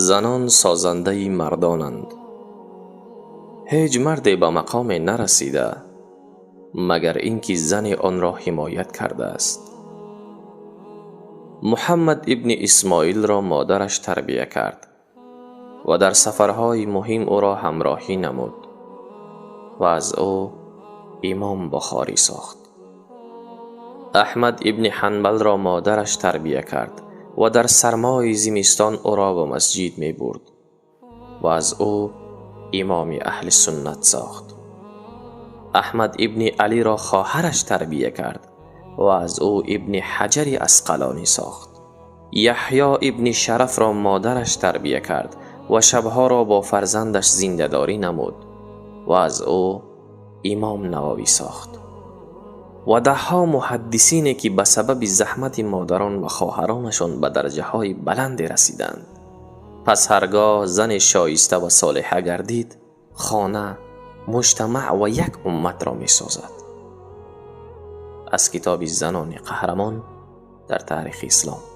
Занон созандаи мардонанд. Ҳеҷ марде ба мақоме нарасида, магар ин ки зане онро ҳимоят кардааст. Муҳаммад ибни Исмоилро модараш тарбия кард ва дар сафарҳои муҳим ӯро ҳамроҳӣ намуд ва аз ӯ Имом Бухорӣ сохт. Аҳмад ибни Ҳанбалро модараш тарбия кард ва дар сармои зимистон ӯро ба масҷид мебурд ва аз ӯ имоми аҳли суннат сохт. Аҳмад ибни Алиро хоҳараш тарбия кард ва аз ӯ Ибни Ҳаҷари Асқалонӣ сохт. Яҳё ибни Шарафро модараш тарбия кард ва шабҳоро бо фарзандаш зиндадорӣ намуд ва аз ӯ Имом Нававӣ сохт. Ва даҳҳо муҳаддисине, ки ба сабаби заҳмати модарон ва хоҳаронашон ба дараҷаҳои баланде расиданд. Пас ҳаргоҳ зане шоиста ва солиҳа гардид, хона, муҷтамаъ ва як умматро месозад. Аз китоби «Занони қаҳрамон дар таърихи ислом».